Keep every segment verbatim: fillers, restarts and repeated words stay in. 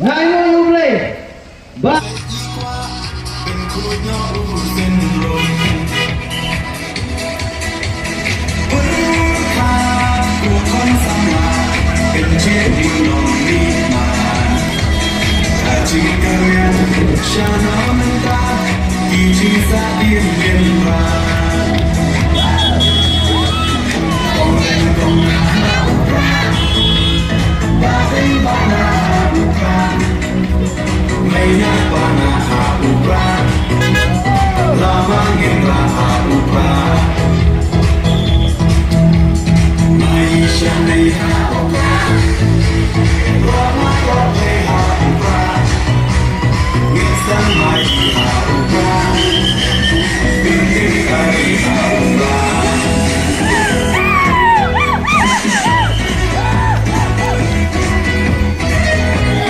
Ngai no yu blei. Ba.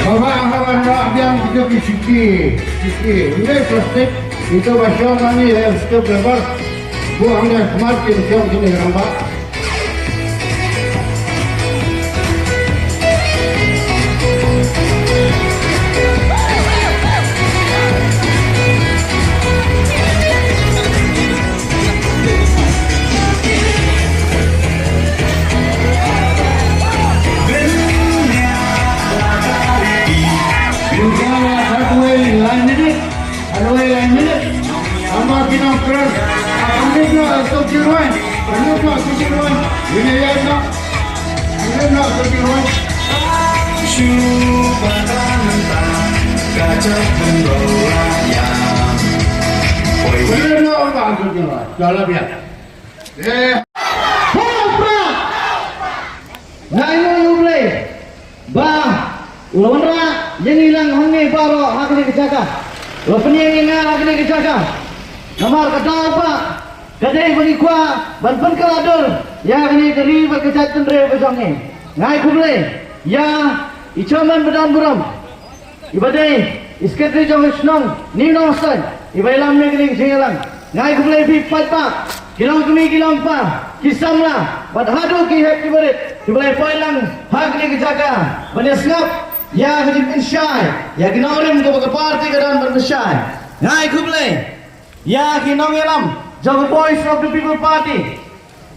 Baba, ang hawan rak diang kita ki siki, siki. Ini plastik, itu basyo mani, eh, stop lebar. Bu ang dia smart, kita siang sini, nampak. Halwei lain minit. Halwei lain minit. Ama kinong keras. Ambil no stok jiruan. Ambil no stok jiruan. Ini ya no. Ambil no stok jiruan. Shu patah mentah. Kacau mendola ya. Ambil no stok jiruan. Jalan biar. Eh. Hopra! Ngai no yu blei. Ba, u la wanrah ïa ngi lang hangne baroh ha kane ka jaka. U la pynïeng ïa nga ha kane ka jaka. Namar ka daw ba ka dei ba ngi kwah ban pynkylla dur ïa kane ka ri bad ka jaitbynriew ka jong ngi. Ngai khublei ïa i chairman ba don burom. Iba dei i secretary jong ka shnong New Nongstoiñ, iba ïalam ïa kane ka jingïalang. Ngai khublei phi paidbah, ki longkmie ki longkpa, ki samla bad haduh ki hep ki barit kiba la poi lang ha kane ka jaka ban ïasngap ïa ka jingpynshai ïa ki nongrim kaba ka party ka don ban pynshai. Ngai khublei ïa ki nongïalam jong ka Voice of the People Party.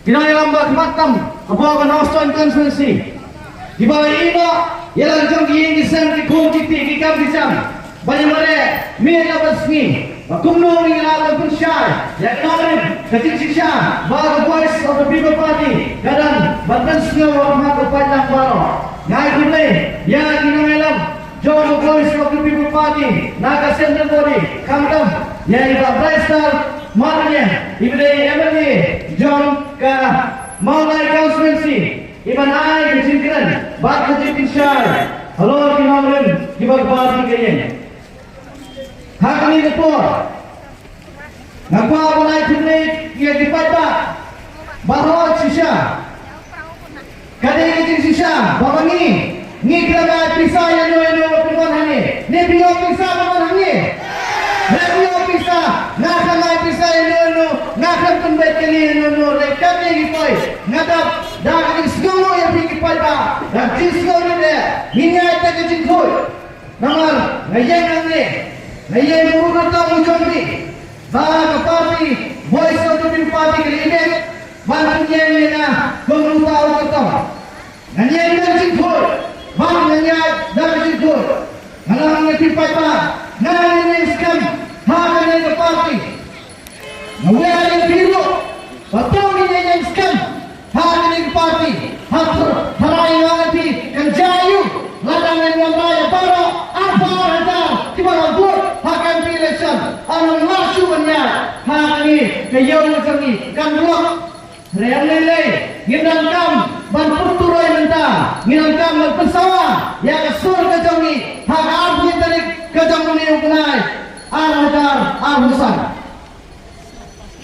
Ki nongïalam ba khmat tam hapoh ka Nongstoiñ constituency. Kiba ïehnoh ïa la ka jong ki ïing ki sem, ki khun ki kti, ki kam ki jam, ban ïamareh miet la bad sngi ba kumno ngin ïa lah ban pynshai ïa ka nongrim, ka jingshisha ba ka Voice of the People Party ka don ban pynsngew ha khmat u paidlang baroh. Ngai khublei ïa ki nongïalam jong ka Voice of the People Party na ka Central Body, khamtam ïa i Bah Brightstar Mawlai, iba dei M L A jong ka Mawlai Constituency, iban ai ka jingkren bad ka jingpynshai halor ki nongrim kiba ka party ka ïeng. Ha kane ka por nga kwah ban ai khublei ïa ki paidbah baroh shisha. Ka dei ka jingshisha ba ma ngi ngi khlem ai pisa ïa no ïa no ba pynwan hangne. Ne phi ïoh pisa ba pynwan hangne? Ne phi ïoh pisa? Nga khlem ai pisa ïa no ïa no, nga khlem pynbeit kali ïa no ïa no. Hynrei katne ngi poi, nga dap da ka jingsngewnguh ïa phi ki paidbah, da ka jingsngewnguh ïa phi. Ngin ïaid da ka jingkhuid. Namar nga ïeng hangne, nga ïeng kum u kyrtong u jong phi, ba ka party Voice of the People Party ka la ïeng ban pynïeng ïa nga kum uta u kyrtong. Ngan ïeng da ka jingkhuid, bad ngan ïaid da ka jingkhuid. Nga la ong ïa phi paidbah, nga ngan ïeng skhem ha kane ka party. Nga wer ïa phi ruh ba to ngin ïeng skhem ha kane ka party. Ha tharai nga ong ïa phi kan jia aïu, lada ngin wanrah ïa baroh arphew ar hajar kiba la vote ha ka M P election. Ar ngin lah shuh ban ïaid ha kane ka ïew ka jong ngi, kan block. Hynrei lei lei ngin donkam ban pynturoi mynta, ngin donkam ban pynsawa ïa ka sur ka jong ngi ha ka arphew tarik ka jong une u bnai, ar hajar arphew san.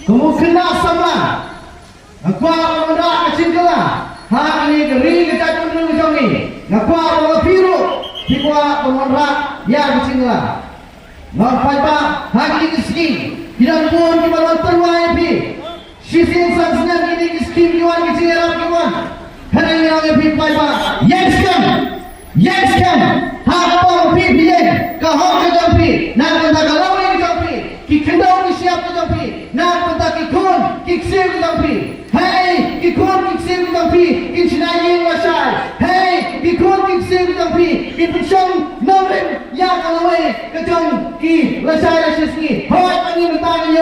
Kum u khynnah samla, nga kwah ban wanrah ka jingkylla ha kane ka ri ka jaitbynriew ka jong ngi. Nga kwah ba phi ruh phi kwah ban wanrah ïa ka jingkylla. Nga ong paidbah, ha kine ki sngi ki don bun kiba don tyrwa ïa phi. Shisien san snem kine ki skim ki wan, ki jingïarap ki wan. Hynrei nga ong ïa phi paidbah, ïeng skhem, ïeng skhem. Ha kaba phi Ki jong phi, hei ki khun ki ksiew ki jong phi kin shna ïing lashai. Hei ki khun ki ksiew ki jong phi kin pynshong nongrim ïa ka lawei ka jong ki lashai lashisngi. Hooid, ani mynta ngi ïoh